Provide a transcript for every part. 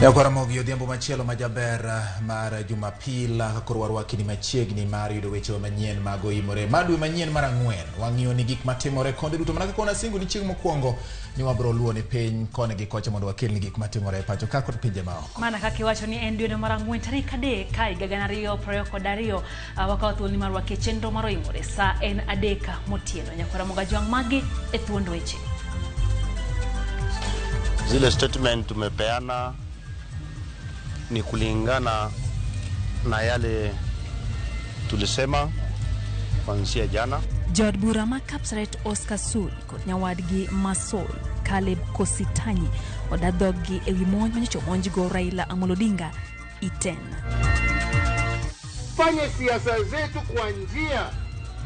Nyakwar Ramogi odhiambo machielo majaber mar Jumapil ka koro warwaki ni machiegni mar yudo wechewa manyien mag oimore ma dwe manyien mar ang'wen. Wang'iyo ni gik matimore konde duto mana kaka wanasingo ni chieng' mokwongo ni wabro luwo ni piny koni gi kocha mondo wakelni gik matimore e pacho ka kod pinje maoko. Mana kaka iwacho ni en dweno mar ang'wen tarik 3 ka higa 2022, wakawo thuoloni mar rwaki e chenro mar oimore. Sa en 3 motieno. Nyakwar Ramogi Ajwang' magi e thuond weche. Zile statement tumepeana ni kulingana na yale tulisema kuanzia jana. Jaod bura ma Kapseret Oscar Sudi kod nyawadgi Masol Caleb Kositanyi oda dhoggi ewi monj manyocha omonjgo Raila Amolo Odinga Iten. Fanye siasa zetu kwa njia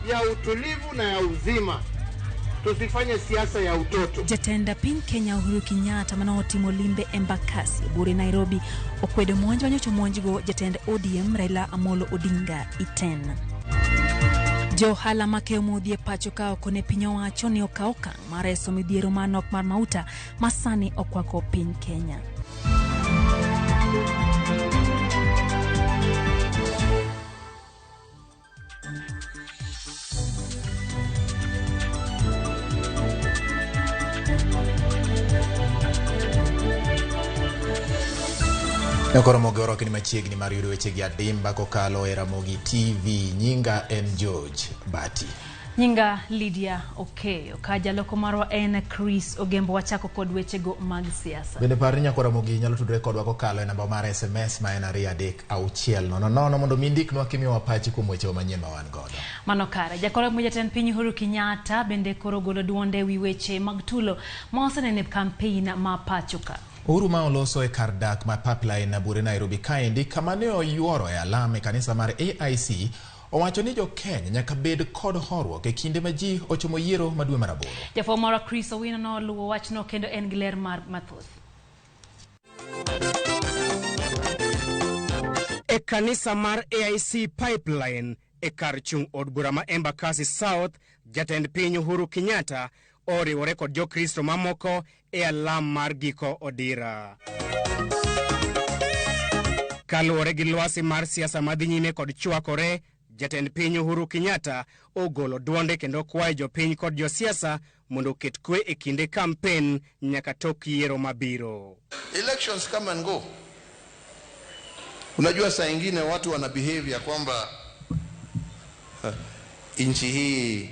ya utulivu na ya uzima, tusifanye siasa ya utoto. Jatend piny Kenya Uhuru Kenyatta mane otimo limbe Embakasi bure Nairobi okwedo monj manyocha omonjgo jatend ODM Raila Amolo Odinga Iten. Jo ohala makeyo modhi e pacho ka oko ne piny owacho ni okaw okang' mar reso midhiero mar nok mar mauta ma sani okwako piny Kenya. Nyakoro Ramogi warwaki ni machiegni mar yudo wechegi adimba kokalo e Ramogi TV. Nyinga en George Bati. Nyinga Lydia Okeyo, ka jaloko marwa en Chris Ogembo. Wachako kod wechego mag siasa. Bende par ni Nyakwar Ramogi nyalo tudore kodwa kokalo e namba mar SMS ma en 23600 mondo mi indiknwa kimiyowa pachi kuom wechewa manyien ma wan godo. Mano kare. Jakoro jatend piny Uhuru Kenyatta bende koro golo duonde ewi weche mag tulo ma oseneno e kampein ma pacho ka. Uhuru ma oloso e kar dak ma Pipeline bure Nairobi kaendi kama ne oyuoro e alam e kanisa mar AIC owacho ni jo Kenya nyaka bed kod horuok e kinde ma ji ochomo yiero ma dwe mar 8. Jafwambo marwa Chris Owino noluwo wachno kendo en gi ler mar mathoth. E kanisa mar AIC Pipeline e kar chung' od bura ma Embakasi South, jatend piny Uhuru Kenyatta oriwore kod Jokristo mamoko e alam mar giko odira. Kaluwore gi lwasi mar siasa madhi nyime kod chwakore, jatend piny Uhuru Kenyatta ogolo duonde kendo kwayo jopiny kod josiasa mondo oket kwe e kinde kampen nyaka tok yiero mabiro. Elections come and go. Unajua saa ingine watu wana behave ya kwamba nchi hii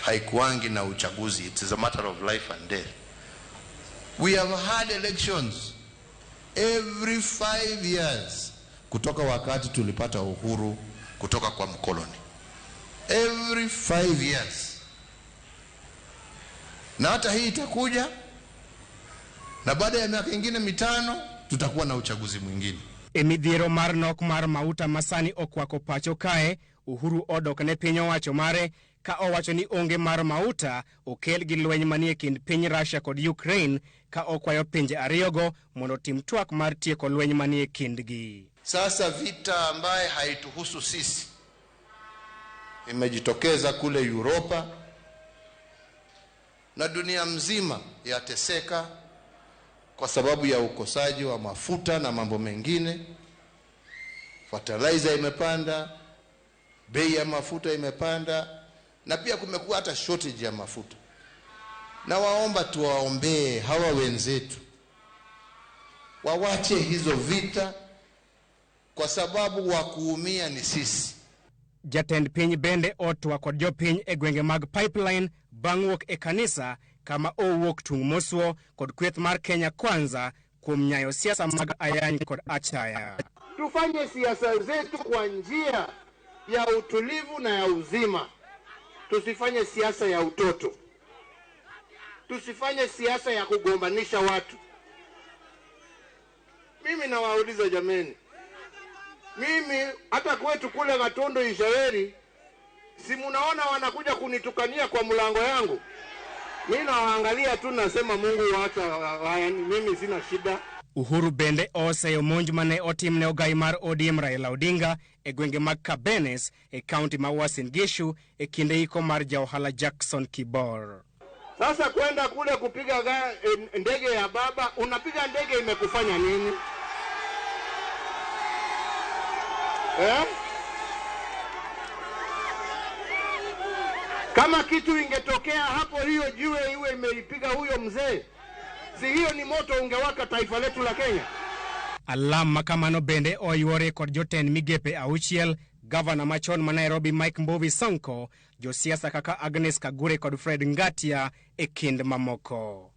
haikuangi na uchaguzi. It is a matter of life and death. We have had elections every 5 years kutoka wakati tulipata uhuru kutoka kwa mkoloni. Every 5 years. Na hata hii itakuja, na baada ya miaka ingine 5 tutakuwa na uchaguzi mwingine. E midhiero mar nok mar mauta masani okwako pacho kae, Uhuru odok ne piny owacho mare ka owacho ni onge mar mauta okel gi lweny manie kind piny Russia kod Ukraine, ka okwayo pinje ariyogo mondo otim twak mar tieko lweny manie kindgi. Sasa vita ambaye haituhusu sisi imejitokeza kule Europa na dunia mzima yateseka kwa sababu ya ukosaji wa mafuta na mambo mengine. Fertilizer imepanda, bei ya mafuta imepanda, na pia kumekuwa hata shortage ya mafuta. Na waomba tuwaombee hawa wenzetu wawache hizo vita, kwa sababu wa kuumia ni sisi. Jatend piny bende otwa kod jopiny e gwenge mag Pipeline bang' wuok e kanisa kama owuok tung' mosuo kod kweth mar Kenya Kwanza kuom nyayo siasa mag ayany kod achaya. Tufanye siasa zetu kwa njia ya utulivu na ya uzima. Tusifanye siasa ya utoto. Tusifanye siasa ya kugombanisha watu. Mimi nawauliza jameni, mimi hata kwetu kule Gatondo Ishaweri, si munaona wanakuja kunitukania kwa mlango yangu? Mimi nawaangalia tu nasema Mungu waacha, mimi sina shida. Uhuru bende oseyo monj mane otimne ogai mar ODM Raila Odinga e gwenge mag Kabenes e kaunti ma Uasin Gishu e kinde iko mar jaohala Jackson Kibor. Sasa kwenda kule kupiga ndege ya baba, unapiga ndege imekufanya nini? Eh? Kama kitu ingetokea hapo, hiyo jiwe iwe imeipiga huyo mzee, si hiyo ni moto ungewaka taifa letu la Kenya? Alam ma kamano bende oyuore kod jotend migepe auchiel, gavana machon ma Nairobi Mike Mbuvi Sonko, josiasa kaka Agnes Kagure kod Fred Ngatia e kind mamoko.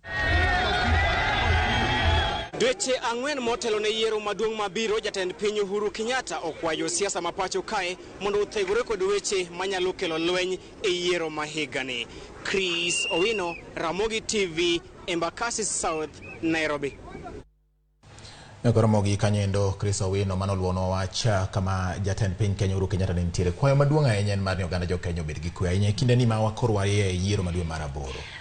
Dweche 4 motelo ne yiero maduong' mabiro, jatend piny Uhuru Kenyatta okwayo josiasa ma pacho kae mondo othegore kod weche manyalo kelo lweny e yiero ma higani. Chris Owino, Ramogi TV, Embakasi South, Nairobi. Ramogi kanyo Chris Owino manoluonwa wach kama jatend piny Kenya Uhuru Kenyatta ne nitiere. Kwayo maduong' ahinya en mar ni oganda jo Kenya obed gi kwe ahinya e kinde ni ma wakoro warie e yiero ma dwe mar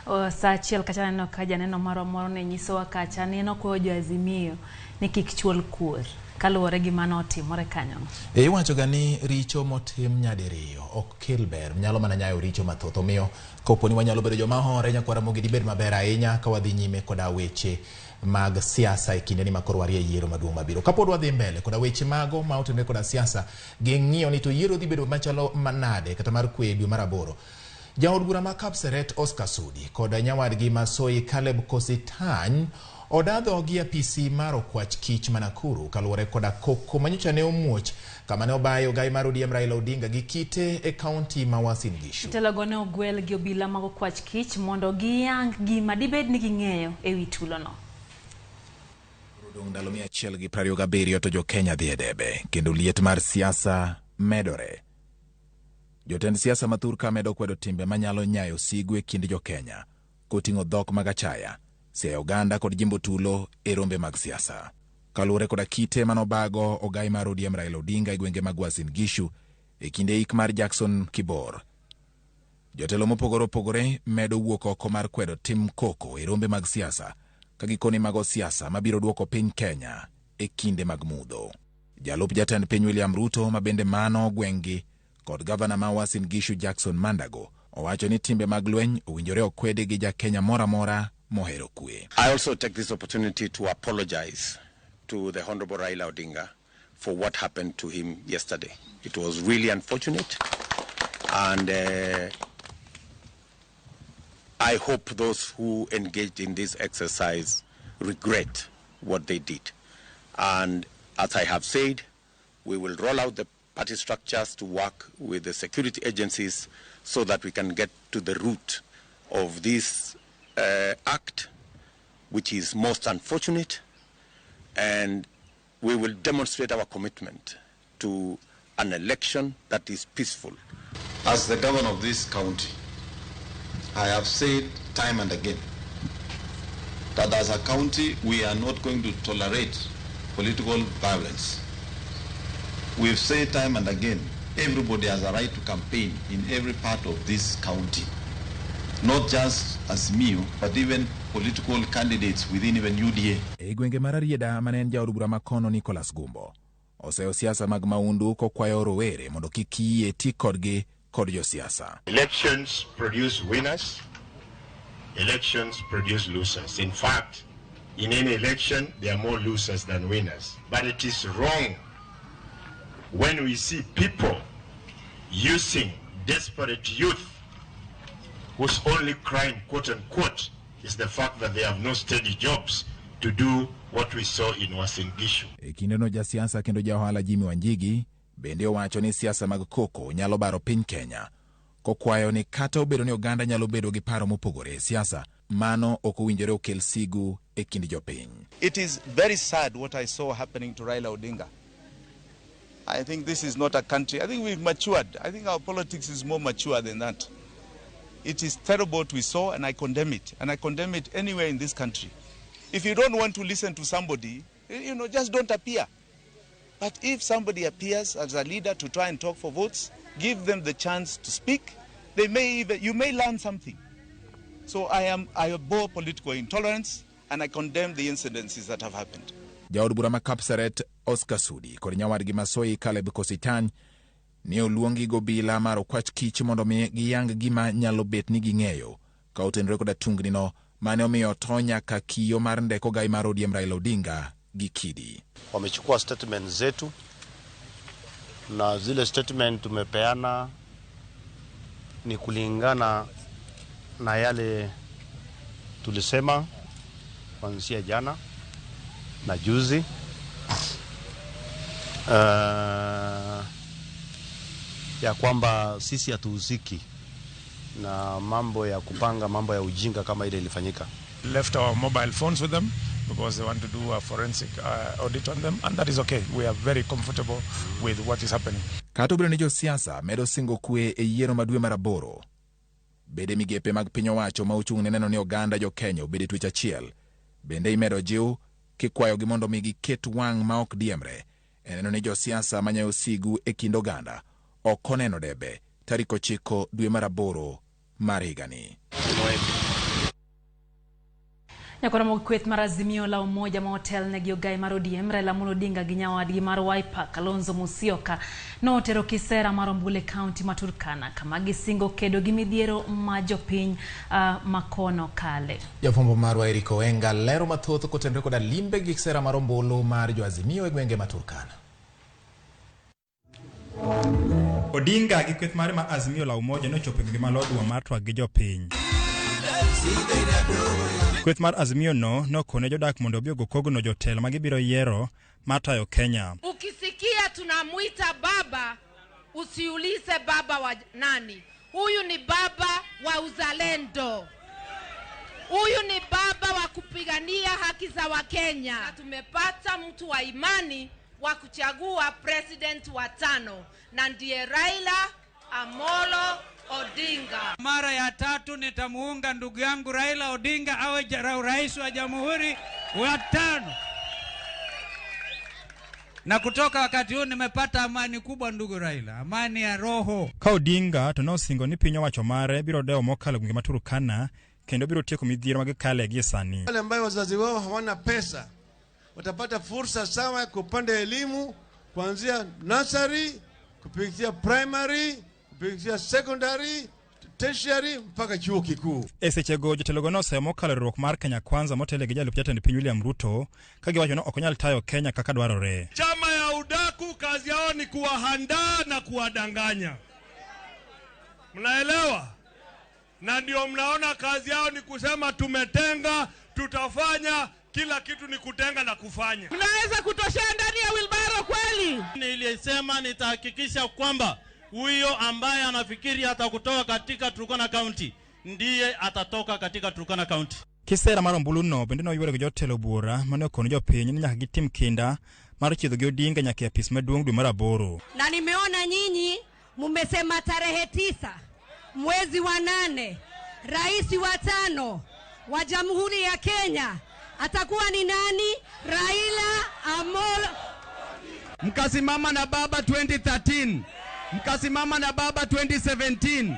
8. Saa achiel kacha aneno ka janeno marwa moro ne nyisowa kacha ni en okwayo jo Azimio ni kik chwal kuor kaluwore gi mano otimore kanyo. Iwacho ga ni richo motim nyadiriyo ok kel ber, nyalo mana nyayo richo mathoth. Omiyo kopo ni wanyalo bedo joma hore, nyakwar Ramogi, dibed maber ahinya ka wadhi nyime koda weche mag siasa e kinde ni ma koro warie yiero maduong' mabiro. Kapod wadhi mbele koda weche mago ma otenore koda siasa, gi ng'iyo ni to yiero dhi bedo machalo manade kata mar kwe e dwe mar 8. Jaod bura ma Kapseret Oscar Sudi kod nyawadgi Masoi Caleb Kositany oda dhogi apisi mar okwach kich ma Nakuru kaluwore koda koko manyocha ne omuoch kama ne obayo ogai mar ODM Raila Odinga gi kite e kaunti ma Uasin Gishu. Jotelogo ne ogwel gi obila mag okwach kich mondo giyang gima dibed ni ging'eyo ewi tulono. Odong' ndalo 127 to jo Kenya dhi e debe kendo liet mar siasa medore. Jotend siasa mathur ka medo kwedo timbe manyalo nyayo sigu e kind jo Kenya koting'o dhok mag achaya, siayo oganda kod jimbo tulo e rombe mag siasa. Kaluwore koda kite manobago ogai mar ODM Raila Odinga e gwenge mag Uasin Gishu e kinde ik mar Jackson Kibor. Jotelo mopogore opogore medo wuok oko mar kwedo tim koko e rombe mag siasa ka gikoni mago siasa mabiro duoko piny Kenya e kinde mag mudho. Jalup jatend piny William Ruto ma bende mano gweng'gi kod gavana ma Uasin Gishu Jackson Mandago owacho ni timbe mag lweny owinjore okwedi gi ja Kenya moro amora mohero kwe. I also take this opportunity to apologize to the Honorable Raila Odinga for what happened to him yesterday. It was really unfortunate, and I hope those who engaged in this exercise regret what they did. And as I have said, we will roll out the party structures to work with the security agencies so that we can get to the root of this act, which is most unfortunate, and we will demonstrate our commitment to an election that is peaceful. As the governor of this county, I have said time and again that as a county, we are not going to tolerate political violence. We've said time and again, everybody has a right to campaign in every part of this county. Not just Azimio, but even political candidates within even UDA. E gwenge mar Rarieda mane en jaod bura makono Nicholas Gumbo oseyo siasa mag maundu kokwayo rowere mondo kik yie ti kodgi kod josiasa. Elections produce winners, elections produce losers. In fact, in any election, there are more losers than winners. But it is wrong when we see people using desperate youth whose only crime, quote unquote, is the fact that they have no steady jobs to do what we saw in Uasin Gishu. E kindeno jasiasa kendo ja ohala Jimmy Wanjigi bende owacho ni siasa mag koko nyalo baro piny Kenya, kokwayo ni kata obedo ni oganda nyalo bedo gi paro mopogore e siasa, mano ok owinjore okel sigu e kind jopiny. It is very sad what I saw happening to Raila Odinga. I think this is not a country. I think we've matured. I think our politics is more mature than that. It is terrible what we saw, and I condemn it. And I condemn it anywhere in this country. If you don't want to listen to somebody, just don't appear. But if somebody appears as a leader to try and talk for votes, give them the chance to speak. You may learn something. So I abhor political intolerance, and I condemn the incidences that have happened. Jaod bura ma Kapseret Oscar Sudi kod nyawadgi Masoi Caleb Kositany ne oluongi gobila mar okwach kich mondo mi giyang gima nyalo bet ni ging'eyo Ka otenore koda tungni no mane omiyo otony nyaka kiyo mar ndek ogai mar ODM Raila Odinga gi kidi. Wamechukua statement zetu na zile statement tumepeana ni kulingana na yale tulisema kuanzia jana na juzi. Ya kwamba sisi hatuhusiki na mambo ya kupanga mambo ya ujinga kama ile ilifanyika. Left our mobile phones with them because they want to do a forensic audit on them, and that is okay. We are very comfortable with what is happening. Kata obedo ni josiasa medo singo kwe e yiero ma dwe mar aboro, bede migepe mag piny owacho ma ochung' ne neno ni oganda jo Kenya obedo e twech achiel, bende imedo jiw kikwayogi mondo mi giket wang' ma ok diemre e neno ni josiasa manyayo sigu e kind oganda ok oneno debe tarik 9 dwe mar 8 mar higani. Nyakoromo kweth mar Azimio la Umoja ma otelne gi ogai mar ODM Raila Amolo Odinga gi nyawadgi mar Wiper Kalonzo Musyoka notero kisera mar ombulu e kaunti ma Turkana kama gisingo kedo gi midhiero ma jopiny makono kale. Jafwambo marwa Eric Oenga lero mathoth kotenore koda limbe gi kisera mar ombulu mar jo Azimio e gwenge ma Turkana. Odinga gi kweth mare ma Azimio la Umoja nochopo e gwenge ma Lodwar mar twak gi jopiny. Kweth mar Azimio no nokone jodak mondo obi ogo kogno jotelo ma gibiro yiero mar tayo Kenya. Ukisikia tunamuita baba, usiulize baba wa nani. Huyu ni baba wa uzalendo. Huyu ni baba wa kupigania haki za Wakenya. Na tumepata mtu wa imani wa kuchagua president wa 5, na ndiye Raila Amolo Odinga. Mara ya 3 nitamuunga ndugu yangu Raila Odinga awe rais wa jamhuri wa 5. Na kutoka wakati huu nimepata amani kubwa ndugu Raila, amani ya roho. Ka Odinga to nosingo ni piny owacho mare biro dewo mokalo gwenge ma Turkana kendo biro tieko midhiero ma gikale gie sani. Wale ambao wazazi wao hawana pesa watapata fursa sawa ya kupanda elimu kuanzia nursery kupitia primary kupitia secondary, tertiary mpaka chuo kikuu. E sechego jotelogo noseyo mokalo riwruok mar Kenya Kwanza motelo gi jalup jatend piny William Ruto ka giwacho ni ok onyal tayo Kenya kaka dwarore. Chama ya udaku kazi yao ni kuwahandaa na kuwadanganya. Mnaelewa? Na ndio mnaona kazi yao ni kusema tumetenga, tutafanya, kila kitu ni kutenga na kufanya. Mnaweza kutoshea ndani ya wilbaro kweli? Nilisema nitahakikisha kwamba huyo ambaye anafikiri atakutoka katika Turkana County ndiye atatoka katika Turkana County. Kisera mar ombulu no bende noyworo gi jotelo buora mane okono jopiny ni nyaka gitim kinda mar chiedho gi Odinga nyaka e apis maduong' dwe mar 8. Na nimeona nyinyi mumesema tarehe 9 mwezi wa 8 rais wa 5 wa Jamhuri ya Kenya atakuwa ni nani? Raila Amolo. Mkasimama na baba 2013, mkasimama na baba 2017.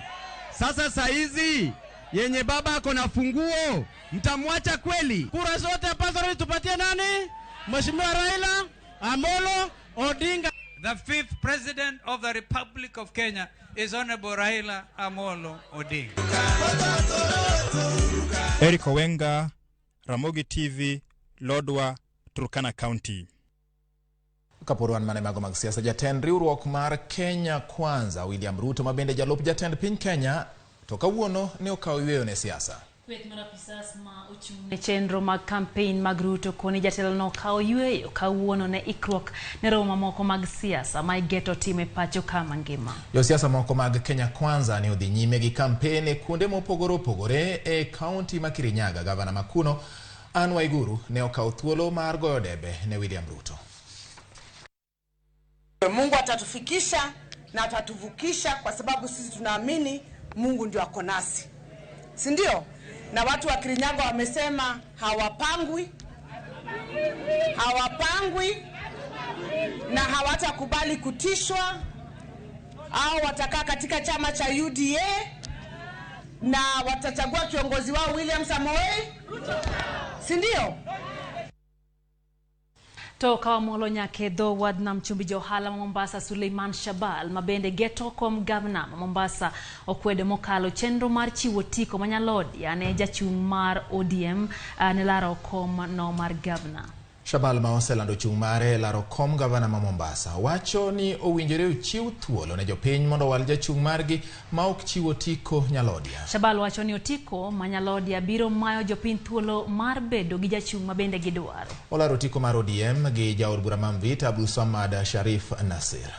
Sasa saizi yenye baba ako na funguo, mtamwacha kweli? Kura zote hapa tupatie nani? Mheshimiwa Raila Amolo Odinga. The 5th president of the Republic of Kenya is Honorable Raila Amolo Odinga. Eric Owenga, Ramogi TV, Lodwar, Turkana County. Kapod wan mane mago mag siasa, jatend riwruok mar Kenya Kwanza William Ruto ma bende jalup jatend piny Kenya to kawuono ne okawo yweyo ne siasa. Kweth mar apisas ma ochung' ne chenro mag campaign mag Ruto koni jatelo no okawo yweyo kawuono ne ikruok ne romo mamoko mag siasa ma igeto time pacho kama ngima. Josiasa moko mag Kenya Kwanza ne odhi nyime gi campaign e kuonde mopogore opogore e kaunti ma Kirinyaga. Gavana Makuno Anne Waiguru ne okawo thuolo mar goyo debe ne William Ruto. Mungu atatufikisha na atatuvukisha kwa sababu sisi tunaamini Mungu ndio ako nasi. Si ndio? Na watu wa Kirinyaga wamesema hawapangwi na hawatakubali kutishwa, au watakaa katika chama cha UDA na watachagua kiongozi wao William Samoei Ruto. Si ndio? To ka wamolo nyaka e dho wadh nam chumbi, johala ma Mombasa Suleiman Shabal ma bende geto kom gavana ma Mombasa okwedo mokalo chenro mar chiwo otiko ma Nyalodia ne jachung' mar ODM ne laro kom no mar gavana. Shabal ma oselando chung' mare e laro kom gavana ma Mombasa wacho ni owinjore ochiw thuolo ne jopiny mondo owal jachung' margi ma ok chiw otiko Nyalodia. Shabal wacho ni otiko ma Nyalodia biro mayo jopiny thuolo mar bedo gi jachung' ma bende gidwaro. Olaro otiko mar ODM gi jaod bura ma Mvita Abdulswamad Sharif Nasir.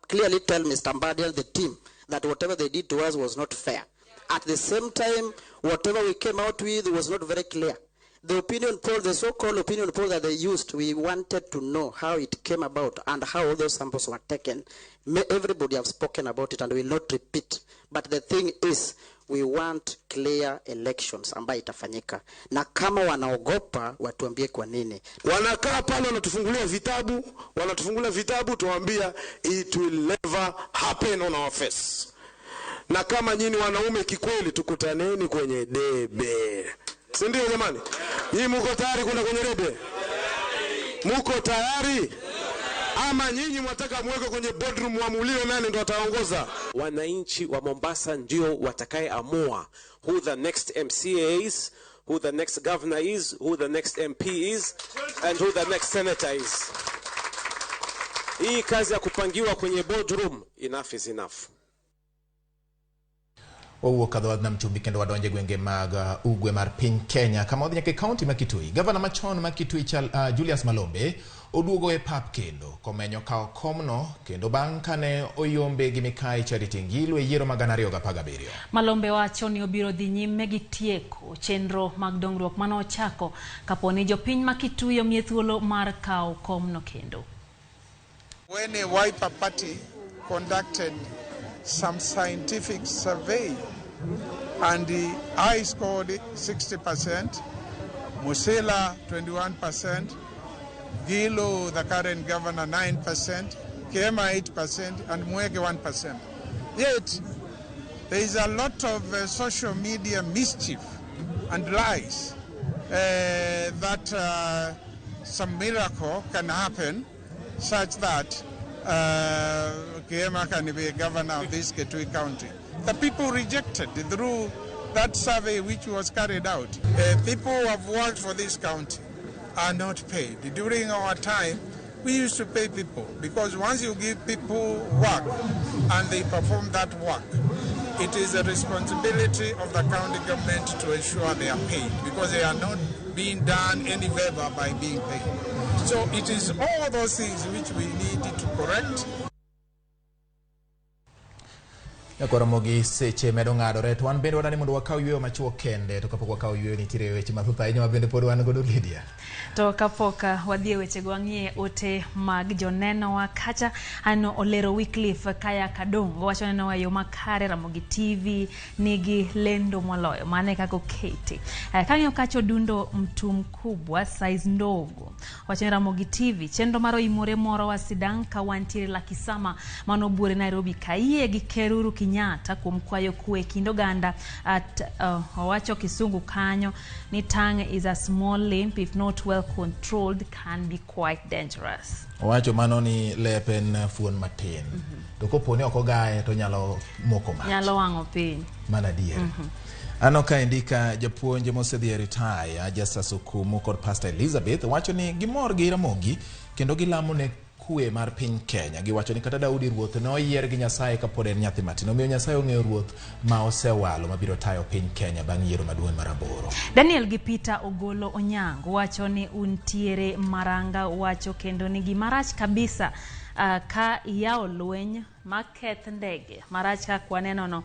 Clearly tell Mr. Mbadi and the team that whatever they did to us was not fair. At the same time, whatever we came out with was not very clear. The opinion poll, the so-called opinion poll that they used, we wanted to know how it came about and how all those samples were taken. Everybody have spoken about it and will not repeat. But the thing is, we want clear elections ambayo itafanyika. Na kama wanaogopa, watuambie kwa nini. Wanakaa pale wanatufungulia vitabu, wanatufungulia vitabu, tuwaambia it will never happen on our face. Na kama nyinyi wanaume kikweli, tukutaneni kwenye debe. Si ndio jamani? Nyinyi mko tayari kwenda kwenye debe? Mko tayari? Ama nyinyi mwataka muweke kwenye boardroom muamuliwe nani ndo ataongoza? Wananchi wa Mombasa ndio watakayeamua who the next MCA is, who the next governor is, who the next MP is, and who the next senator is. Hii kazi ya kupangiwa kwenye boardroom, enough is enough. Wawuok ka dho nam chumbi kendo wadonje gwenge mag ugwe mar piny Kenya kama wadhi nyaka e kaunti ma Kitui. Gavana machon ma Kitui Julius Malombe oduogo e pap kendo komenyo kawo komno kendo bang' kane oyombe gi Mikai Charity Ngilu e yiero mag 2017. Malombe wacho ni obiro dhi nyime gi tieko chenro mag dongruok mane ochako kapo ni jopiny ma Kitui omiye thuolo mar kawo komno kendo. When a Wiper party conducted some scientific survey and I scored 60%, Musila 21%, Gilu, the current governor, 9%, Kema 8%, and Mweke 1%. Yet, there is a lot of social media mischief and lies that some miracle can happen such that Kiema can be a governor of this Kitui County. The people rejected through that survey which was carried out. People who have worked for this county are not paid. During our time, we used to pay people because once you give people work and they perform that work, it is a responsibility of the county government to ensure they are paid because they are not being done any favor by being paid. So it is all those things which we need to correct. Nyakoromogi seche medo ng'adore to wan bende wadani mondo wakaw yweyo machuok kende to kapok wakaw yweyo nitiere weche mathoth ahinya ma bende pod wan godo Lydia. To kapok wadhi e wechego wang'iye ote mag joneno wa kacha ano olero Wycliffe Kaya Kadongo wacho neno yo makare Ramogi TV nigi lendo moloyo mane kaka okete. Kang'iyo kacha Odundo mtu mkubwa size ndogo wacho ni Ramogi TV chenro mar oimore moro wa sidang' ka wantiere Lakisama mano buore Nairobi kayie gi Ker Uhuru Kenyatta kuom kwayo kwe kind oganda at owacho kisungu kanyo ni tongue is a small limp, if not well controlled can be quite dangerous. Owacho mano ni lep en fuon matin to kopo ni ok ogaye to nyalo moko mach. Nyalo wang'o piny. Mana adier. Aneno kaendi ka japuonj mosedhi e retire Justus Okumu kod Pastor Elizabeth wacho ni gimor gi Ramogi kendo gilamo ne kwe mar piny Kenya. Giwacho ni kata Daudi ruoth ne oyier gi Nyasaye kapod en nyathi matin. Omiyo Nyasaye ong'eyo ruoth ma osewalo mabiro tayo piny Kenya bang' yiero maduong' mar 8. Daniel gi Peter Ogolo Onyango wacho ni untiere Maranga wacho kendo ni gimarach kabisa ka iyawo lweny maketh ndege marach kaka waneno no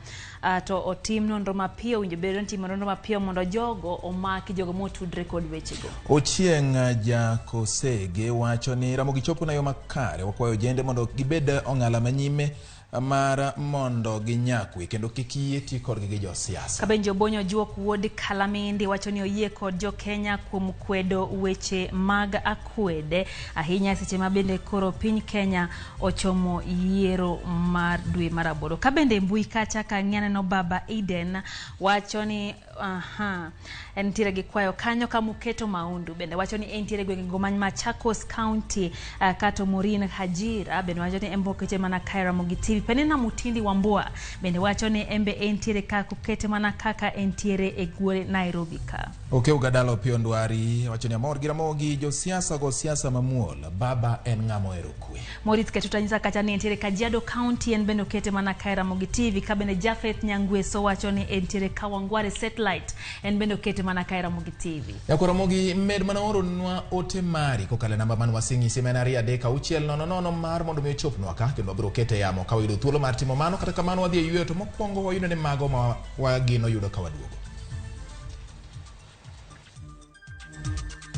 to otim nonro mapiyo, winjo bedo ni timo nonro mapiyo mondo jogo omaki jogo motudre kod wechego. Ochieng' Jakosege wacho ni Ramogi chopo na yo makare, wakwayo ojende mondo gibed ong'ala manyime mar mondo ginyakwe kendo kik yie ti kodgi gi josiasa. Kabenjo Bonyo Juok wuod Kalamindi wacho ni oyie kod jo-Kenya kuom kwedo weche mag akwede ahinya seche ma bende koro piny Kenya ochomo yiero mar dwe mar aboro. Ka bende mbui kacha ka aneno Baba Eden wacho ni aha, entiere gi kwayo kanyo ka Muketo Maundu bende wacho ni entiere gwenge man Machakos County, kato Maureen Hajira bende wacho ni embe okete mana kae Ramogi TV. Penina Mutindi Wambua bende wacho ni embe entiere kaka okete mana kaka entiere e gwere Nairobi ka. Okew Gadalo Opiyo Ndwari wacho ni amor gi Ramogi, josiasa go siasa mamuol, baba en ng'ama ohero kwe. Maurice Ketuta nyisa kacha ni entiere Kajiado County, en bende okete mana kae Ramogi TV. Ka bende Jafeth Nyangweso wacho ni entiere Kawangware Satellite, en bende okete mana kae Ramogi TV. Nyakwar Ramogi, med mana oronwa ote mari kokalo e namba man wasing'isi ma en 2 3 6 0 0 mar mondo mi ochopnwa ka kendo wabiro kete e yamo ka wayudo thuolo mar timo mano. Kata kamano wadhi e yweyo to mokwongo wayudo ni mago ma wageno yudo ka waduogo.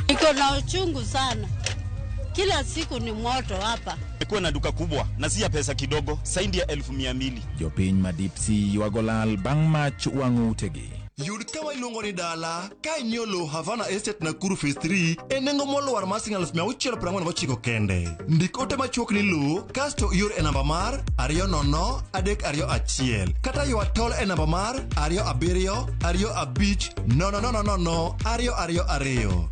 Niko na uchungu sana, kila siku ni moto hapa. Kuwa na duka kubwa na si ya pesa kidogo, zaidi ya 200,000. Jopiny ma Dipsy ywago lal bang' mach wang'o utegi. Yud kama iluongo ni dala ka inyiewo lowo Havana Estate Nakuru Phase 3 e nengo molwar mar siling 649 kende. Ndik ote machuok ni lowo kasto ior e namba mar 20321 kata ywa tol e namba mar 27 25 0 0 0 2 2 2.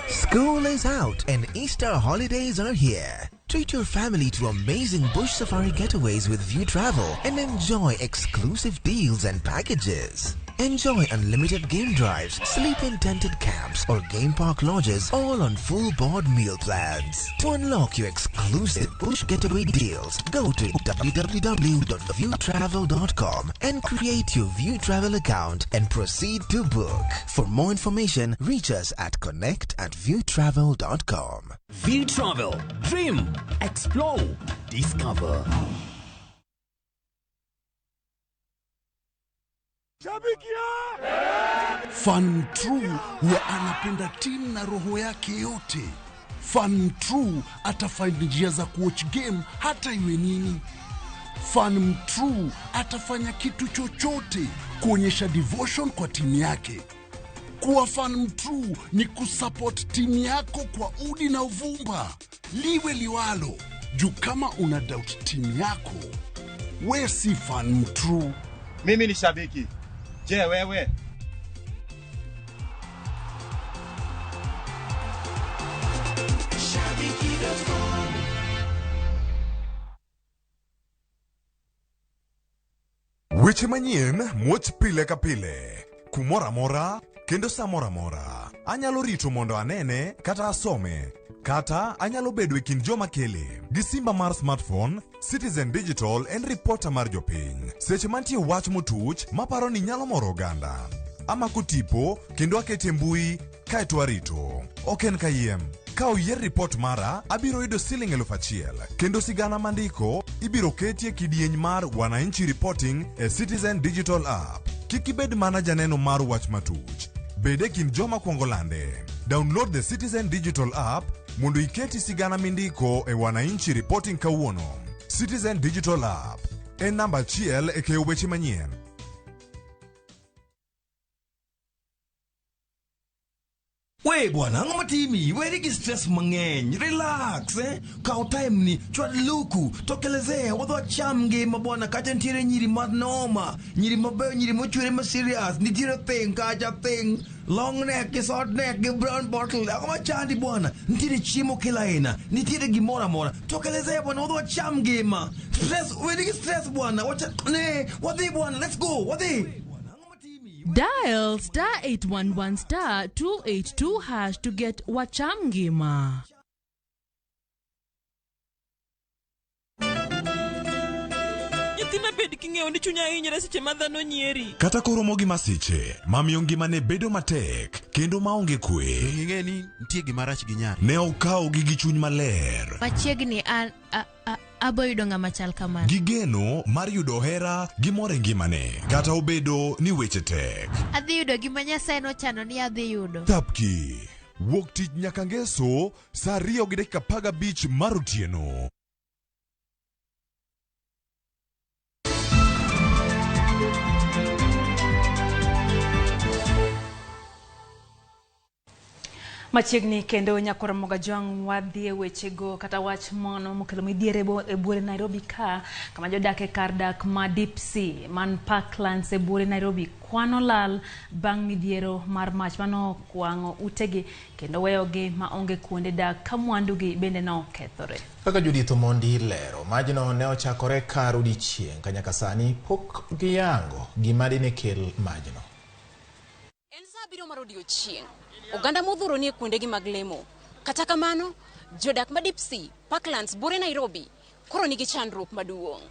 School is out and Easter holidays are here. Treat your family to amazing bush safari getaways with View Travel and enjoy exclusive deals and packages. Enjoy unlimited game drives, sleep in tented camps or game park lodges, all on full board meal plans. To unlock your exclusive bush getaway deals, go to www.viewtravel.com and create your View Travel account and proceed to book. For more information, reach us at connect@viewtravel.com. View Travel. Dream, explore, discover. Fan True huwa anapenda timu na roho yake yote. Fan True atafind njia za kuwatch game hata iwe nini. Fan True atafanya kitu chochote kuonyesha devotion kwa timu yake. Kuwa fan true ni kusupport timu yako kwa udi na uvumba, liwe liwalo. Juu kama una doubt timu yako, we si fan true. Mimi ni shabiki. Je, wewe? Weche manyien muoch pile ka pile, kumoro amora kendo sa moro amora. Anyalo rito mondo anene kata asome, kata anyalo bedo e kind joma kele. Gi simba mar smartphone, Citizen Digital en reporter mar jopiny. Seche mantie wach motuch maparo ni nyalo moro oganda. Amako tipo kendo akete mbui kaeto arito. Ok en kayiem. Ka oyier ripot mara, abiro yudo siling 1000 kendo sigana mandiko ibiro ketie kidieny mar Wananchi Reporting e Citizen Digital App. Kik ibed mana janeno mar wach matuch. Bed e kind joma kwongo lande. Download the Citizen Digital App mondo iketi sigana mindiko e Wananchi Reporting kawuono. Citizen Digital App en namba 1 e keyo weche manyien. We bwana, ang'o matimi? Weri gi stress mang'eny. Relax, eh? Kaw time ni, chwad luku, tokelezea, wadhi wacham ngima bwana, kacha nitiere nyiri manoma, nyiri mabeyo, nyiri mochwere ma serious, nitiere thing kacha thing, long neck, gi short neck, gi brown bottle. Ang'o machandi bwana? Nitiere chiemo kila aina, nitiere gimoro amora. Tokelezea bwana, wadhi wacham ngima. Stress, weri gi stress bwana. Wacha, ne, wadhi bwana, let's go, wadhi. Dial star 811 star 282 hash to get Wachamgima. Nyithinda bed king'eyo ni chunya hinyore seche ma dhano nyieri. Kata koromo gi masiche mamiyo ngimane bedo matek kendo maonge kwe. Ing'e ni nitie gima rach gi nyari. Ne okawogi gi chuny maler. Machiegni an abo yudo ng'ama chal kamano. Gi geno mar yudo hera gi mor e ngimane kata obedo ni weche tek. Adhi yudo gima Nyasaye nochano ni adhi yudo. Thapki wuok tich nyaka ngeso saa 2:15 mar otieno. Machiegni kendo nyakora Mogajwang' wadhi e wechego kata wach mono mokelo midhiero e buore Nairobi ka kama jodak e kar dak ma Deep Sea man Parklands e buore Nairobi kwano lal bang' midhiero mar mach manokwang'o utegi kendo weyogi maonge kuonde dak ka mwandugi bende nokethore. Kaka Judith Omondi lero, majno ne ochakore kar odiechieng' ka nyaka sani pok giyango gima dine kel majno. En saa 7 mar odiechieng'. Oganda modhuro nie kuondegi mag lemo. Kata kamano, jodak ma Deep Sea, Parklands, Buore Nairobi, koro nigi chandruok maduong'.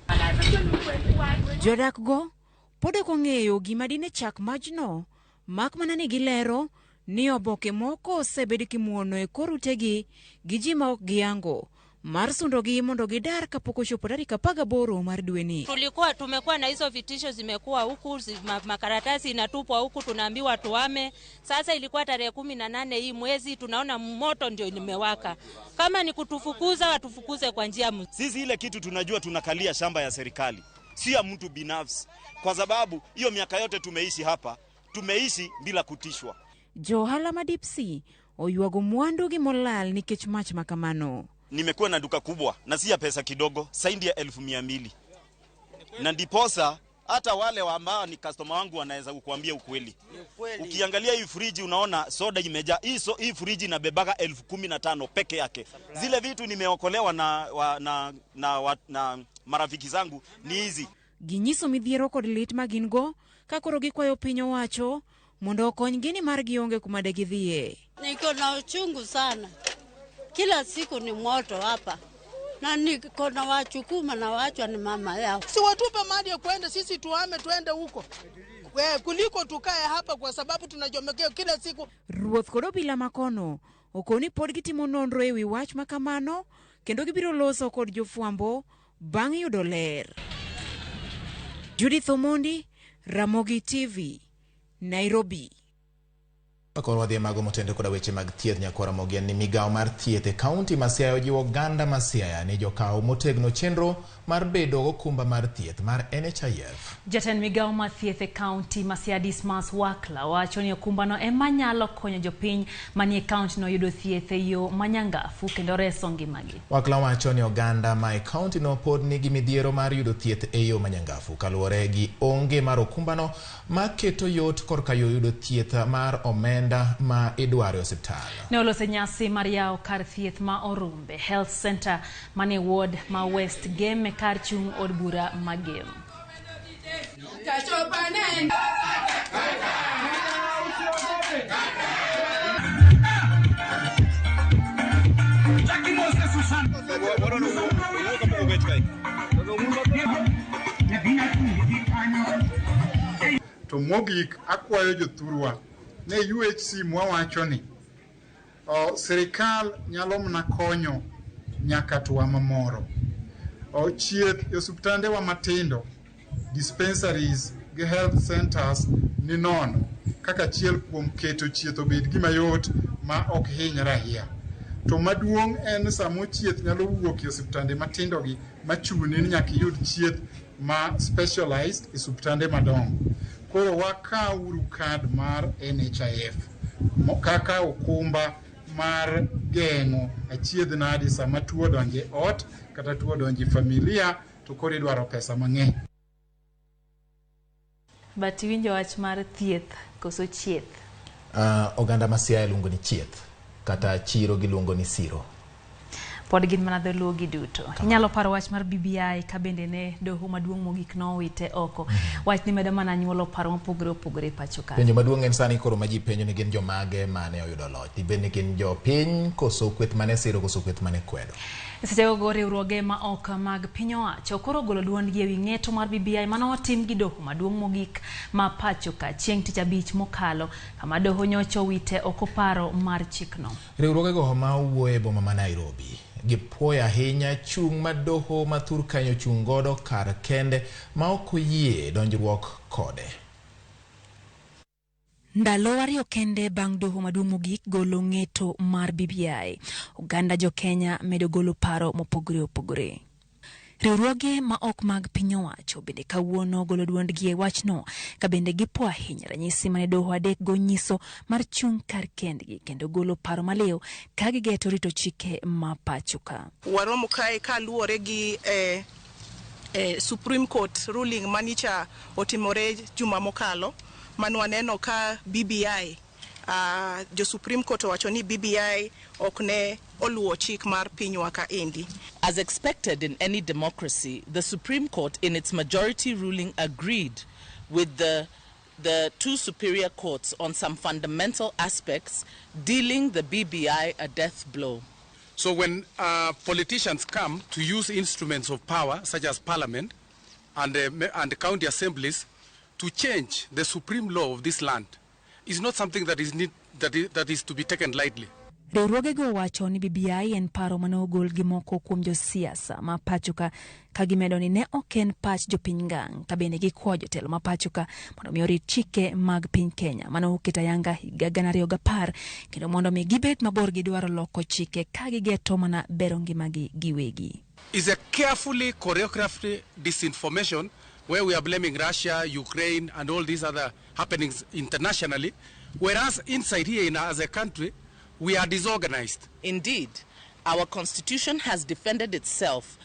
Jodak go pod ok ong'eyo gima dine chak majno, mak mana ni gilero ni oboke moko osebed kimuono e kor utegi gi ji ma ok giyango mar sundogi mondo gidar kapok ochopo tarik 18 mar dweni. Tulikuwa tumekuwa na hizo vitisho zimekuwa huku, makaratasi inatupwa huku, tunaambiwa tuame. Sasa ilikuwa tarehe 18 hii mwezi, tunaona moto ndio limewaka. Kama ni kutufukuza, watufukuze kwa njia. Sisi ile kitu tunajua tunakalia shamba ya serikali, si ya mtu binafsi, kwa sababu hiyo miaka yote tumeishi hapa, tumeishi bila kutishwa. Johala ma Deep Sea oywago mwandu gi molal nikech mach makamano. Nimekuwa na duka kubwa na si ya pesa kidogo, zaidi ya 200,000. Na ndiposa hata wale ambao ni customer wangu wanaweza kukuambia ukweli. Ukiangalia hii friji unaona soda imejaa. Hii friji inabebaga 15,000 peke yake. Zile vitu nimeokolewa na marafiki zangu ni hizi. Ginyiso midhiero kod lit ma gin go ka koro gikwayo piny owacho mondo okonygi nimar gionge kuma de gidhiye. Niko na uchungu sana. Kila siku ni moto hapa. Na niko na wachukuma na wachwa ni mama yao. Si watupe mali ya kwenda, sisi tuame tuende huko. Kuliko tukae hapa kwa sababu tunachomekea kila siku. Ruoth kod obila makono okoni pod gitimo nonro ewi wach makamano kendo gibiro loso kod jofwambo bang' yudo ler. Judith Omondi, Ramogi TV, Nairobi. Koro wadhi e mago motende koda weche mag thieth nyakwara Mogi ni migawo mar thieth e kaunti ma Siaya ojiwo oganda ma Siaya ni jokaw motegno chenro mar bedo gokumba mar thieth mar NHIF. Jatend migawo mar thieth e kaunti ma Siaya Dismas Wakla wacho ni okumbano ema nyalo konyo jopiny manie kaunti no yudo thieth e yo manyangafu kendo reso ngimagi. Wakla wacho ni oganda ma e kaunti no pod nigi midhiero mar yudo thieth e yo manyangafu kaluwore gi onge mar okumbano ma keto yot korka yo yudo thieth mar omenda ma idwaro e osiptal. Ne olose nyasi mar yawo kar thieth ma Orumbe Health Center manie ward ma West Gem kar chung' od bura ma Gem. To mogik akwayo jothurwa ne UHC mwawacho ni sirikal nyalo mana konyo nyaka tuwa mamoro. Chieth e osiptande wa matindo, dispensaries gi health centers ni nono kaka achiel kuom keto chieth obed gima yot ma ok hiny rahia. To maduong' en samo chieth nyalo wuok e osiptande matindo gi machuni ni nyaka iyud chieth ma specialized e osiptande madongo. Koro wakawuru kad mar NHIF kaka okumba mar geng'o achiedh nadi sama tuo odonjo e ot kata tuo odonjo e familia to koro idwaro pesa mang'eny. But iwinjo wach mar thieth koso chieth? Oganda ma Siaya luongo ni chieth kata chiro giluongo ni siro. Pod gin mana dholuo gi duto. Inyalo paro wach mar BBI ka bende ne doho maduong' mogik nowite oko. Wach ni medo mana nyuolo paro mopogore opogore e pacho ka. Penjo maduong' en sani koro ma ji penjo ni gin jomage mane oyudo loch. Dibed ni gin jopiny koso kweth mane siro koso kweth mane kwedo. Seche go riwruoge ma ok mag piny owacho koro ogolo duondgi ewi ng'eto mar BBI mane otim gi doho maduong' mogik ma pacho ka chieng' tich abich mokalo kama doho nyocha owite oko paro mar chikno. Riwruogego ma owuoyo e boma ma Nairobi Gipuoyo ahinya chung' ma doho ma thur kanyo ochung' godo kar kende ma ok oyie donjruok kode. Ndalo ariyo kende bang' doho maduong' mogik golo ng'eto mar BBI, oganda jo Kenya medo golo paro mopogore opogore. Riwruoge ma ok mag piny owacho bende kawuono golo duondgi e wachno ka bende gipo ahinya ranyisi mane doho adek go nyiso mar chung' kar kendgi kendo golo paro maliw ka gigeto rito chike ma pacho ka. Waromo kae kaluwore gi Supreme Court ruling manicha otimore juma mokalo manwaneno ka BBI jo Supreme Court owacho ni BBI ok ne oluwo chik mar pinywa ka endi. As expected in any democracy, the Supreme Court in its majority ruling agreed with the two superior courts on some fundamental aspects, dealing the BBI a death blow. So when politicians come to use instruments of power, such as parliament and the county assemblies, to change the supreme law of this land, is not something that is that is to be taken lightly. Riwruogego wacho ni BBI en paro mane ogol gi moko kuom josiasa ma pacho ka gimedo ni ne ok en pach jopiny ngang' ka bende gikwayo jotelo ma pacho ka mondo mi orit chike mag piny Kenya mane oket ayanga higa 2010 kendo mondo mi gibed mabor gi dwaro loko chike ka gigeto mana bero ngimagi giwegi. Is a carefully choreographed disinformation where we are blaming Russia, Ukraine and all these other happenings internationally, whereas inside here as a country we are disorganized. Indeed, our constitution has defended itself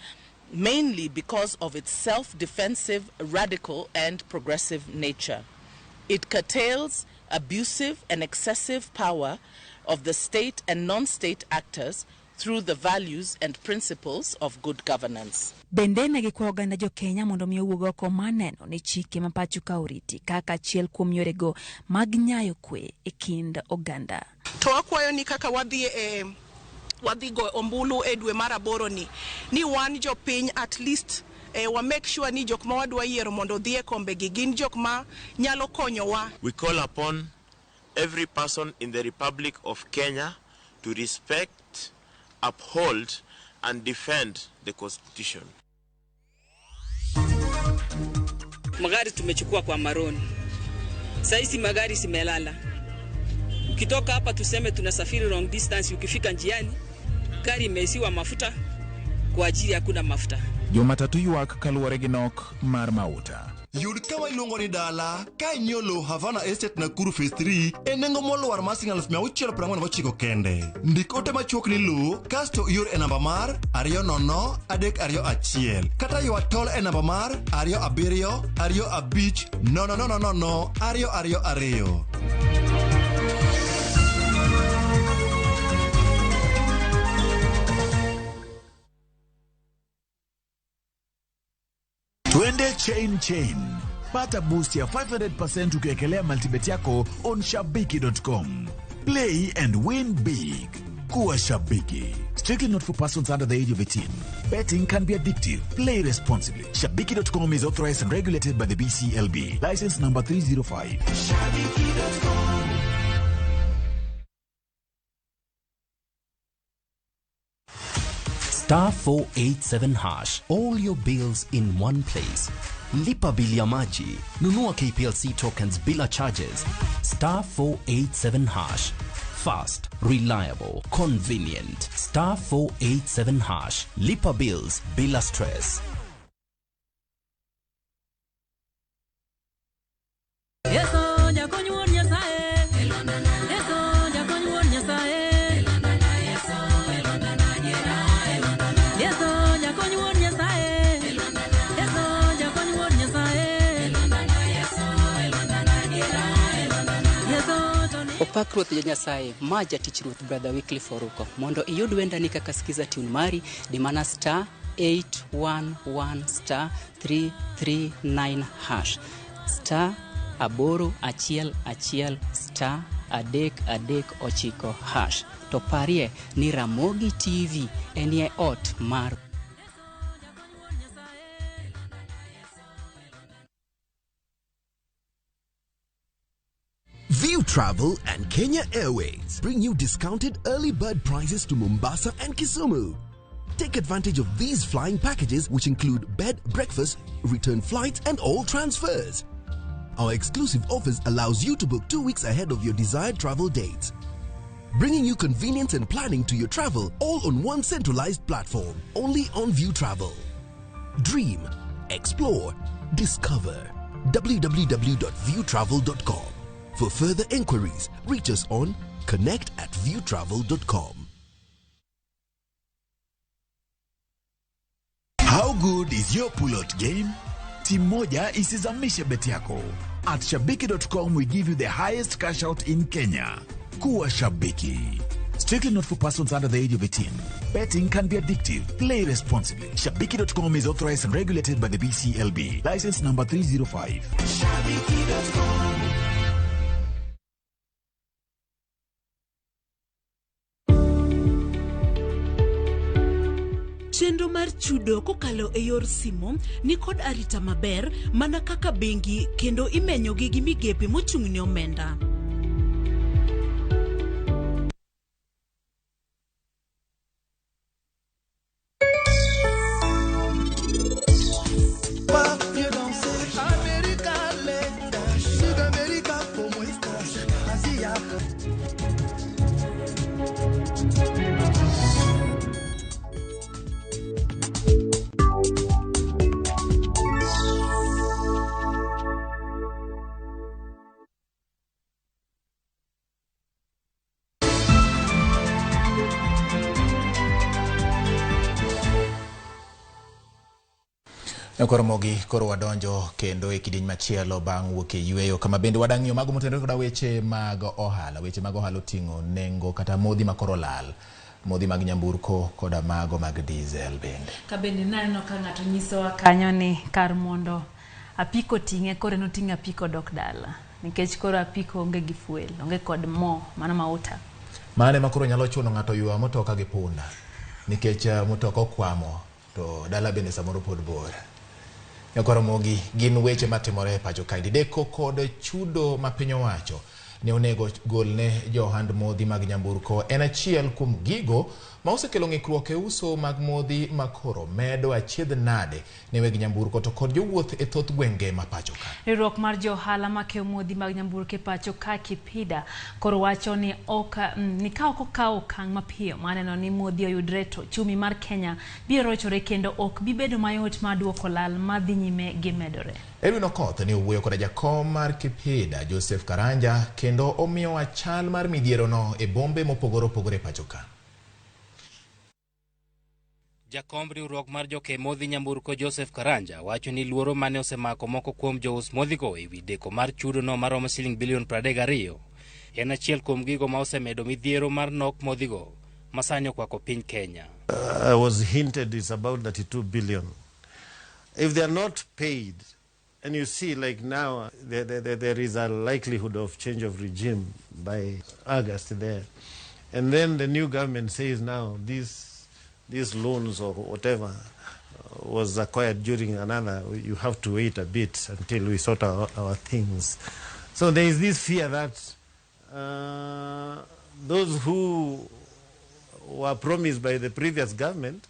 mainly because of its self-defensive, radical and progressive nature. It curtails abusive and excessive power of the state and non-state actors through the values and principles of good governance. Bende ne gikwayo oganda jo Kenya mondo mi owuog oko mar neno ni chike ma pacho ka oriti kaka achiel kuom yorego mag nyayo kwe e kind oganda. To wakwayo ni kaka wadhi go ombulu e dwe mar aboro ni wan jopiny at least wa make sure ni jok ma wadwa yiero mondo odhi e kombegi gin jok ma nyalo konyowa. We call upon every person in the Republic of Kenya to respect, uphold and defend the Constitution. Magari tumechukua kwa maroni. Saisi magari simelala. Ukitoka hapa tuseme tunasafiri long distance, ukifika njiani gari imeisiwa mafuta kwa ajili hakuna mafuta. Jumatatu ywak kaluwore gi nok mar mauta. Yud kama iluongo ni dala ka inyiewo lowo Havana Estate Nakuru Phase 3 e nengo molwar mar siling 649 kende. Ndik ote machuok ni lowo kasto ior e namba mar 20321 kata ywa tol e namba mar 2725 000 222. Twende chain chain. Pata boost ya 500% ukiwekelea multibet yako on shabiki.com. Play and win big. Kuwa Shabiki. Strictly not for persons under the age of 18. Betting can be addictive. Play responsibly. Shabiki.com is authorized and regulated by the BCLB. License number 305. Shabiki.com. Star 487 hash. All your bills in one place. Lipa bili ya maji. Nunua KPLC tokens bila charges. Star 487 hash. Fast, reliable, convenient. Star 487 hash. Lipa bills bila stress. Opak Ruoth Nyasaye, ma jatich Ruoth Brother Wycliffe Oruko. Mondo iyud wendani kaka skiza tune mari, di mana star 811 star 339 hash. Star 811 star 339 hash. To parie ni Ramogi TV enie ot mar View Travel and Kenya Airways bring you discounted early bird prices to Mombasa and Kisumu. Take advantage of these flying packages, which include bed, breakfast, return flights, and all transfers. Our exclusive offers allows you to book 2 weeks ahead of your desired travel dates, bringing you convenience and planning to your travel all on one centralized platform, only on View Travel. Dream, explore, discover. www.viewtravel.com. For further inquiries, reach us on connect@viewtravel.com. How good is your pull-out game? Timu moja isizamishe bet yako. At shabiki.com, we give you the highest cash out in Kenya. Kuwa shabiki. Strictly not for persons under the age of 18. Betting can be addictive. Play responsibly. Shabiki.com is authorized and regulated by the BCLB. License number 305. Shabiki.com. Chenro mar chudo kokalo e yor simo nikod arita maber mana kaka bengi kendo imenyogi gi migepe mochung' ne omenda. América lenta, Sudamérica, ¿cómo estás? Asia. Koro mogi koro wadonjo kendo e kidieny machielo bang' wuok e yweyo, kama bende wadang'iyo mago motenore koda weche mag ohala. Weche mag ohala oting'o nengo kata modhi ma koro lal, modhi mag nyamburko koda mago mag diesel bende. Ka bende naneno ka ng'ato nyisowa kanyo ni kar mondo apiko ting'e, koro en oting'o apiko dok dala nikech koro apiko onge gi fuel, onge kod mo mano mauta. Mano ema koro nyalo chuno ng'ato ywa motoka gi punda nikech motoka okwamo to dala bende samoro pod bor. Nyakoro mogi gin weche matimore e pacho kaendi. Deko kod chudo ma piny owacho ne onego golne jo ohand modhi mag nyamburko en achiel kuom gigo ma osekelo ng'ikruok e uso mag modhi ma koro medo achiedh nade ne weg nyamburko to kod jowuoth e thoth gwenge ma pacho ka. Riwruok mar jo ohala makeyo modhi mag nyamburko e pacho ka, Kipida, koro wacho ni ok ni ka ok okaw okang' mapiyo mar neno ni modhi oyudre, to chumi mar Kenya biro rochore kendo ok bi bedo mayot mar duoko lal madhi nyime gi medore. Edwin Okoth ne owuoyo koda jakom mar Kipida, Joseph Karanja, kendo omiyowa chal mar midhierono e bombe mopogore opogore e pacho ka. Jakomb riwruok mar jokee modhi nyamburko, Joseph Karanja, wacho ni luoro mane osemako moko kuom jous modhigo e wi deko mar chudo no maromo siling bilion 32 en achiel kuom gigo ma osemedo midhiero mar nok modhigo masani okwako piny Kenya. I was hinted it's about 32 billion. If they are not paid, and you see, like now, there is a likelihood of change of regime by August there. And then the new government says now these loans or whatever was acquired during another, you have to wait a bit until we sort our things. So there is this fear that those who were promised by the previous government,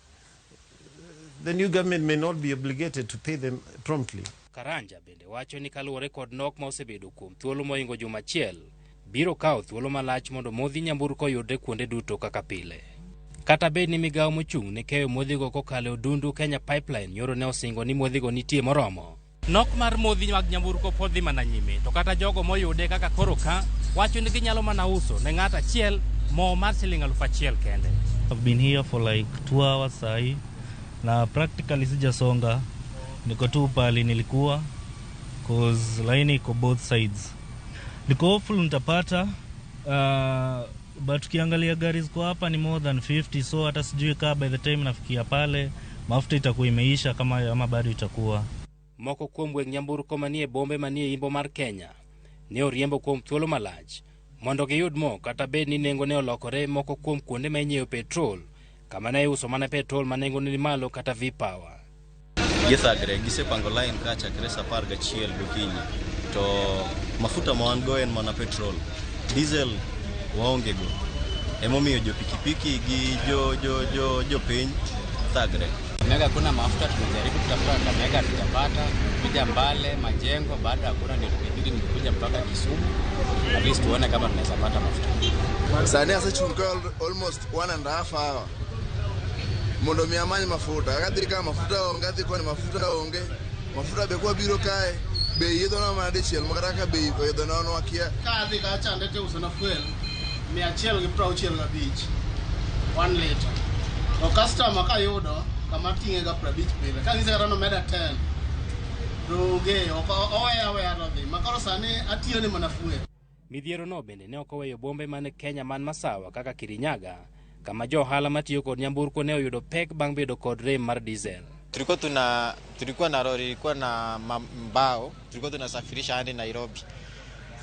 the new government may not be obligated to pay them promptly. Karanja bende wacho ni kaluwore kod nok ma osebedo kuom thuolo mohingo juma achiel, biro kawo thuolo malach mondo modhi nyamburko oyudre kuonde duto kaka pile. Kata bed ni migawo mochung' ne keyo modhigo kokalo e odundu Kenya Pipeline nyoro ne osingo ni modhigo nitie moromo. Nok mar modhi mag nyamburko pod dhi mana nyime, to kata jogo moyude kaka koro ka wacho ni ginyalo mana uso ne ng'ato achiel mo mar siling 1000 kende. I've been here for like 2 hours sahi na practically sijasonga, niko tu pali nilikuwa, cause laini iko both sides. Niko hopeful nitapata, but ukiangalia gari ziko hapa ni more than 50, so hata sijui kaa by the time nafikia pale mafuta itakuwa imeisha kama ama bado itakuwa. Moko kuom weg nyamburko manie bombe manie imbo mar Kenya ne oriembo kuom thuolo malach mondo giyud mo, kata bed ni nengo ne olokore moko kuom kuonde ma inyiewo petrol, kama ne iuso mana petrol ma nengone ni malo kata V-Power. Githagre, gisepango line ka chakre sa 11 gokinyi, to mafuta ma wan go en mana petrol, diesel waonge go. Emomiyo jo pikipiki gi jo jo jo jopiny wathagre. Kakamega hakuna mafuta, tumejaribu kutafuta Kakamega hatujapata, kuja Mbale, Majengo bado hakuna, ndio tumebidi nimekuja mpaka Kisumu at least tuone kama tunaweza pata mafuta. Sani asechung' ka almost 1.5 hour mondo mi amany mafuta. Kadhi ka mafuta onge, adhi koni mafuta onge. Mafuta be kwabiro kae, bei idhonwa mana dichiel ma kata ka bei oidhonwa wakia. Ka adhi kacha to iuso na fuel 165, 1 liter. To customer kayudo kama ting'e ga 50 pile. Kang'ise kata nomeda 10 to onge, ok oweya aweya to odhi. Ma koro sani atiyo ne mana fuel. Midhiero no bende ne ok oweyo bombe man Kenya man masawa kaka Kirinyaga, kama jo ohala matiyo kod nyamburko ne oyudo pek bang' bedo kod rem mar diesel. Tulikuwa na lori ilikuwa na mbao, tulikuwa tunasafirisha hadi Nairobi.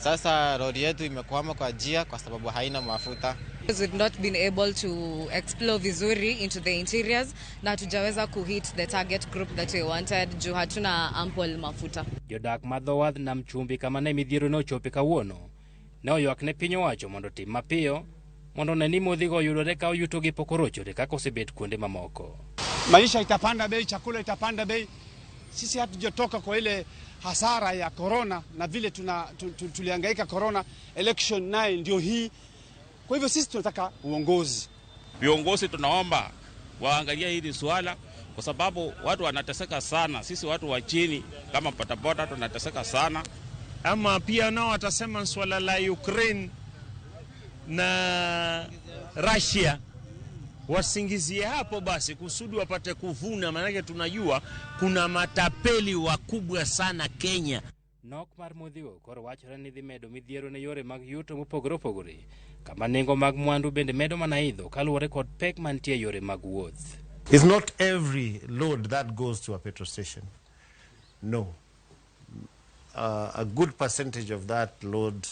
Sasa lori yetu imekwama kwa njia kwa sababu haina mafuta. We've not been able to explore vizuri into the interiors na hatujaweza kuhit the target group that we wanted juu hatuna ample mafuta. Jodak ma dho wath nam chumbi kama ne midhiero ne ochope kawuono ne oywak ne piny owacho mondo otim mapiyo mondo one ni modhigo oyudore ka oyutogi pok orochore kaka osebet kuonde mamoko. Maisha itapanda bei, chakula itapanda bei. Sisi hatujatoka kwa ile hasara ya corona na vile tulihangaika corona, election naye ndio hii. Kwa hivyo sisi tunataka uongozi. Viongozi tunaomba waangalie hili swala kwa sababu watu wanateseka sana. Sisi watu wa chini kama bodaboda tunateseka sana. Ama pia nao watasema swala la Ukraine na Russia wasingizie hapo basi kusudi wapate kuvuna, maanake tunajua kuna matapeli wakubwa sana Kenya. Nok mar modhigo koro wachore ni dhi medo midhiero ne yore mag yuto mopogore opogore kama nengo mag mwandu bende medo mana idho kaluwore kod pek mantie e yore mag wuoth. It's not every load that goes to a petrol station. No. A good percentage of that load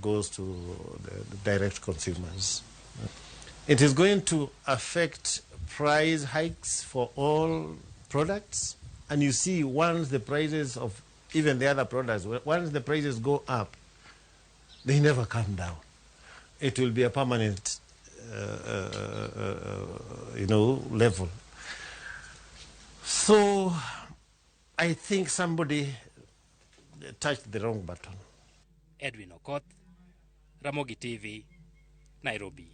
goes to the direct consumers. It is going to affect price hikes for all products. And you see, once the prices of even the other products, once the prices go up, they never come down. It will be a permanent, level. So I think somebody touched the wrong button. Edwin Okoth, Ramogi TV, Nairobi.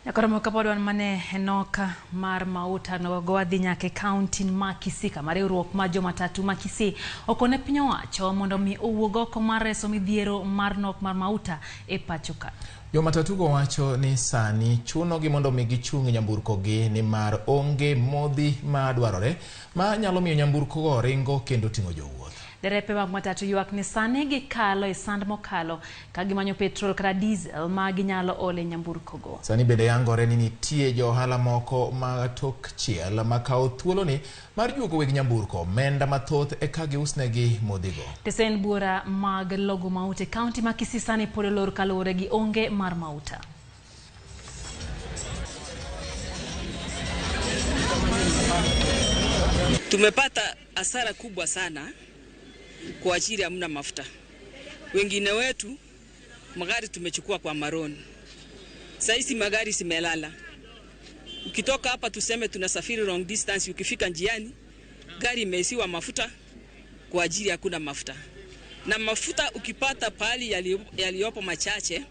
Nyakoromo kapod wan mane nok mar mauta nogo wadhi nyaka e kaunti ma Kisii kama riwruok mar jomatatu ma Kisii okone piny owacho mondo mi owuog oko mar reso midhiero mar nok mar mauta e pacho ka. Jomatatu go wacho ni sani chunogi mondo mi gichung' e nyamburko gi nimar onge modhi ma dwarore ma nyalo miyo nyamburko go ringo kendo ting'o jowuoth. Derepe mag matatu ywak ni sani gikalo e sand mokalo ka gimanyo petrol kata diesel ma ginyalo ole nyamburko go. Sani bende yangore ni nitie jo ohala moko ma tok chiel ma kawo thuoloni mar juogo weg nyamburko omenda mathoth eka giusnegi modhigo. Tesen buora mag logo mauta e kaunti ma Kisii sani pod olor kaluwore gi onge mar mauta. Tumepata hasara kubwa sana kwa ajili hamna mafuta. Wengine wetu magari tumechukua kwa maroni. Saisi magari simelala. Ukitoka hapa tuseme tunasafiri long distance, ukifika njiani gari imeisiwa mafuta kwa ajili hakuna mafuta. Na mafuta ukipata pahali yaliyopo machache,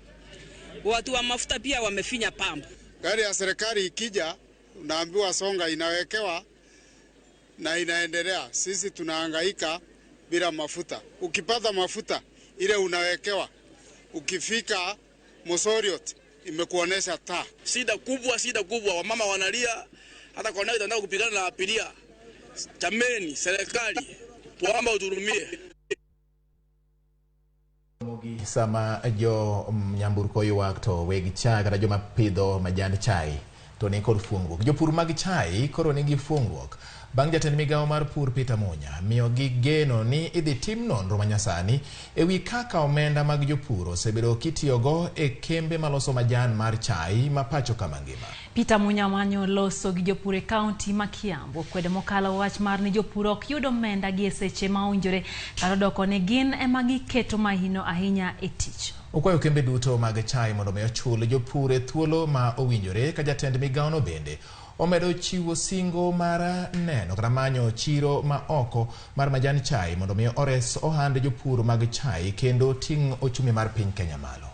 watu wa mafuta pia wamefinya pampu. Gari ya serikali ikija unaambiwa songa, inawekewa na inaendelea. Sisi tunahangaika bila mafuta. Ukipata mafuta ile unawekewa, ukifika Mosoriot imekuonesha taa. Shida kubwa, wamama wanalia, hata kwa nani tunataka kupigana na abiria. Jameni, serikali tuomba uturumie. Sama jo nyamburko ywak to weg chai kata joma pidho majand chai to ni kod fuongruok. Jopur mag chai koro nigi fuongruok bang' jatend migawo mar pur Peter Munya miyo gi geno ni idhi tim nonro manyasani ewi kaka omenda mag jopur osebedo kitiyogo e kembe maloso majan mar chai ma pacho kama ngima. Peter Munya manyo loso gi jopur e kaunti ma Kiambu kwedo mokalo wach mar ni jopur ok yud omenda gi e seche ma owinjore kata doko ni gin ema giketo mahino ahinya e tich. Okwayo kembe duto mag chai mondo mi ochul jopur e thuolo ma owinjore ka jatend migawono bende Omedo chiwo singo mar neno kata manyo chiro ma oko mar majan chai mondo mi ores ohand jopur mag chai kendo ting' ochumi mar piny Kenya malo.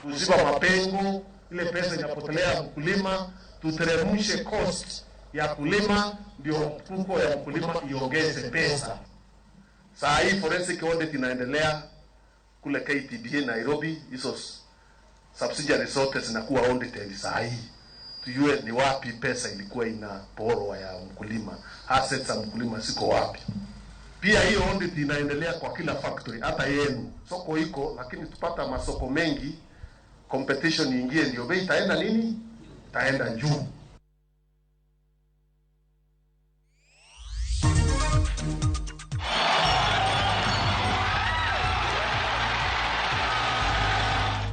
Kuziba mapengo, ile pesa inapotelea mkulima, tuteremshe cost ya kulima, ndio mfuko ya mkulima iongeze pesa. Saa hii forensic audit inaendelea kule KTDA Nairobi, hizo subsidiary zote zinakuwa audited saa hii, tujue ni wapi pesa ilikuwa inaporwa ya mkulima, assets za mkulima ziko wapi. Pia hiyo audit inaendelea kwa kila factory, hata yenu soko iko, lakini tupata masoko mengi, competition iingie, ndio bei itaenda nini, itaenda juu.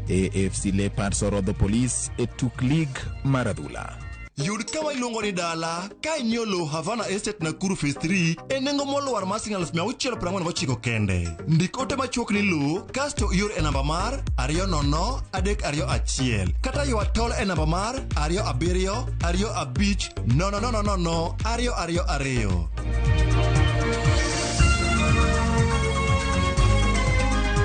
AFC Leopards orodho Police e tuk lig mar adhula. Yud kama iluongo ni dala ka inyiewo lowo Havana Estate Nakuru Phase 3 e nengo molwar mar siling 649 kende. Ndik ote machuok ni lowo kasto ior e namba mar 20321 kata ywa tol e namba mar 27 25 000 222.